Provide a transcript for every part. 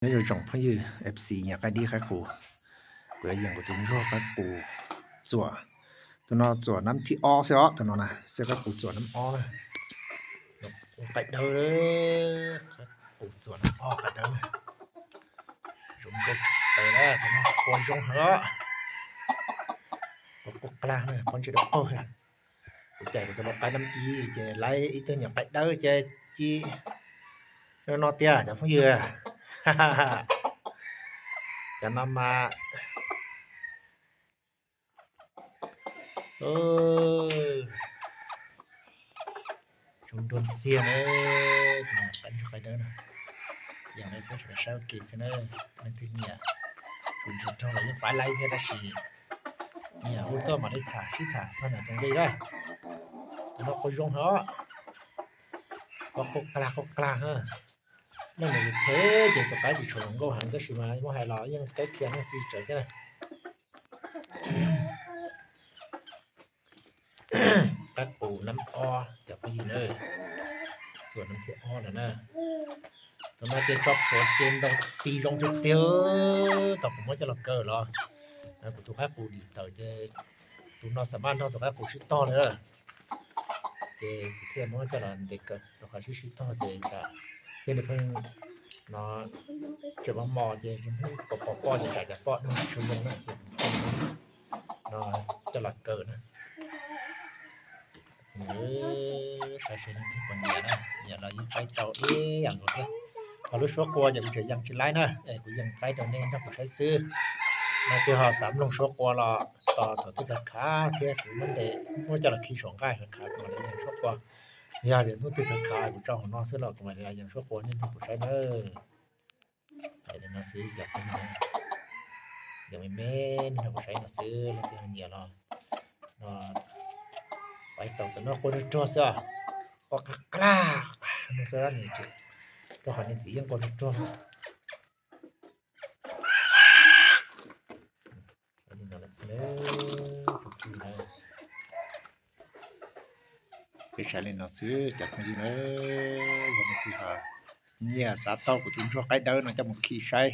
Nyob zoo tsoom phooj ywg F C nyiam qaib dib qaib qus, kuv yuav yees kuv tus ntsuag qaib qus txuam. Tus no txuam nab thib ob xwb os, tus no na, xwb qaib qus txuam nab ob na. Qaib dawb, qaib qus txuam nab ob qaib dawb. Zoo nkauj tshaj plaws na, tus no qua zoo heev os. Qua qlag na, pob ntseg dawb paug. Kuv cais kuv cov lau qaib nab ib ces laiv ib tug nyuam qaib dawb ces ci no tiag cov phooj ywg. Cov no mas zoo nruag ntxiag na, tus nyuam qaib ntsuag qaib dawb no. Yog li peb sawv daws saib ua ke xwb na, leej twg nyiam, tus ntsuag rog los yeej faib laiv thiab tab sis nyiam hu tuaj mam li tham sib tham txog ntawm tus nqi na. Tus no qua zoo heev os. Qua qub qlag qub qlag na. Leej twg phem ces tus qaib tsis tshua zoo nkauj heev tab sis mas muab hais los yeej kaib khiav neeg txiv tsawv thiab na. Qaib qus nab ob cov phooj ywg na, txuam nab thib ob lawm na. Tus no ces tso plhuav ces ntoo ti zoo tiag tiag, tau kuv muab coj los kaw los. Kuv tus qaib qus dim tawm ces tus no xam maj nrog tus qaib qus sib tog li. Ces kuv thiaj muab coj los ntes kaw rau qhov sib sib tog ces thiaj li pheej no tseem mos mos ces pom pom poj ces tsam cov poj dub tsis zoo na ces no coj los kaw na. Saib seb leej twg puas nyiam na, nyiam los yeej qaib tau ib yam nkaus thiab. Ho lub suab qua ces kuv tseem yees tsis laib na, kuv yees qaib rau nej nrog kuv saib xwb. Leej twg ho xav mloog suab qua los tos thaum twg khav khav thiab kuv muab ntes muab coj los khi saum nqaij khav khav kuv mam li yees suab qua. Yog tias hnub twg khav khav kuv tso hauv no xwb los kuv mam li yees suab qua nej nrog kuv saib nawb. Hais li no xwb cov phooj ywg, yees me me nrog kuv saib no xwb, leej twg nyiam los qaib tau. Tus no qua ruag ruag xwb os, qua qag qag no xwb, nws rau qhov nws txiv yeej qua ruag ruag. Peb saib li no xwb cov phooj ywg na, yog leej twg ho nyiam xav tau kuv tus ntsuag qaib dawb no coj mus khi saib,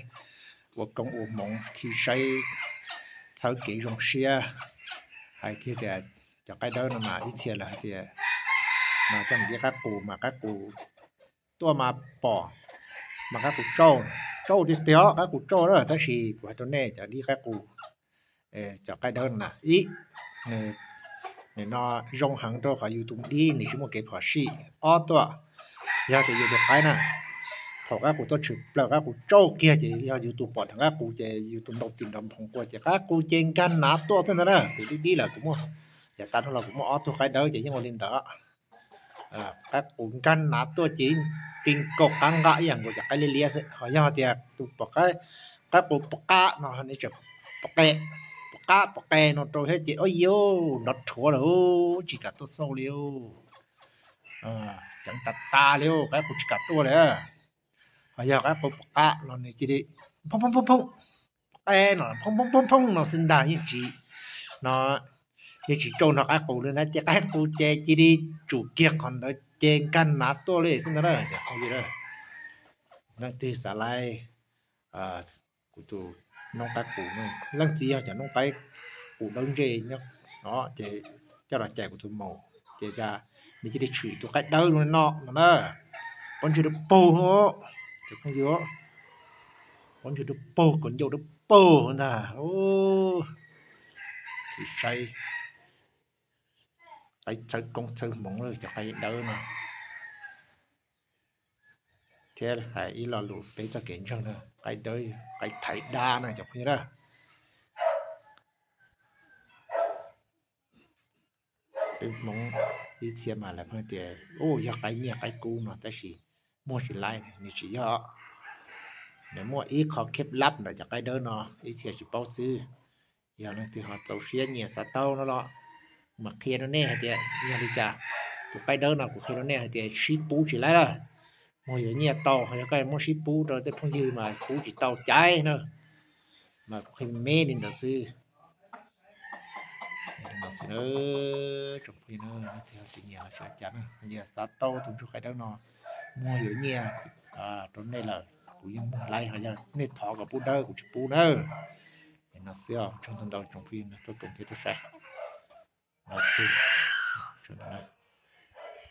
ua koob ua hmoov khi saib, txhawb kev zoo siab. Hais kiag tias cov qaib dawb no mas ib txhia lawv hais tias no coj mus dib qaib qus mas qaib qus tuaj mas pom, mas qaib qus tsauj, tsauj tiag tiag os, qaib qus tsauj na, tab sis kuv hais rau nej cov dib qaib qus, cov qaib dawb no na, ib, nws no zoo heev rau qhov yus tus dib nws tsis muaj kev phom sij. Ob tuaj, yog tias yus tus qaib na, thaum qaib qus tuaj tshwm plaws qaib qus tsauj kiag ces yog yus tus pom dheev qaib qus ces yus tus ntaus tis nrov nphoov qua ces qaib qus ces nkag nav tuaj xwb ntag na. Kuv dib dib lawm kuv muaj, yav tas dhau los kuv muaj ob tug qaib dawb ces yeej ua li ntawd. Qaib qus nkag nav tuaj ces ti nkaus qab nqa ib yam nkaus cov qaib liab liab xwb. Ho yog tias tus pom qaib qus pom qab no nws tseem pom qe, pom qab pom qe no rau thiab ces ua yuj nrov rhuav lawm, tsis kam tuaj xauj li, ceev tas tas li, qaib qus tsis kam tuaj li. Ho yog qaib qus pom qab no nws cia li phooj phooj phooj phooj, qe no phooj phooj phooj phooj no xwb ntag, yeej tsis, no, yeej tsis tsauj nrog qaib qus li ntag, ces qaib qus ces cia li tsum kiag qhov ntawd ces nkag nav tuaj li xwb ntag na. Leej twg xav laij kuv tus noob qaib qus, leej txiv yog cov noob qaib qus dawb ntseg nyob no ces coj los cais kuv tus maum ces cas nws cia li tshwm tus qaib dawb zoo li no no na. Pob ntseg dawb paug, cov phooj ywg, pob ntseg dawb paug, kaus ncauj dawb paug ntag. Saib, qaib txhawb koob txhawb hmoov cov qaib dawb no. Thiab hais ib lo lus peb txoj kev ntseeg na, qaib dawb qaib thaiv dab na cov phooj ywg na. Peb Hmoob ib txhia mas lawv pheej tias u yog qaib nyiaj qaib kub no tab sis muaj tsis laib, nws tsis yog. Nws muaj ib qho kheb lab ntawm cov qaib dawb no ib txhia tsis paub xwb. Yog leej twg ho txaus siab nyiam xav tau no los mas qhia rau nej hais tias yog li cas. Tus qaib dawb no kuv qhia rau nej hais tias sib pub tsis laib lawm, muag yuav nyiaj tau, ho yog koj muab sib pub rau tej phooj ywg mas pub tsis tau caiv na. Mas kuv qhia me me li ntawd xwb. Li no xwb na, tsoom phooj ywg na, leej twg ho tsis nyiam los tsis ua cas na, yog xav tau tus ntsuag qaib dawb no muag yuav nyiaj rau nej lawm, Kuv yeej muaj laib, ho yog nej thov kom pub dawb kuv tsis pub nawb. No xwb, tsaug ntau ntau tsoom phooj ywg tuaj koom thiab tuaj saib no.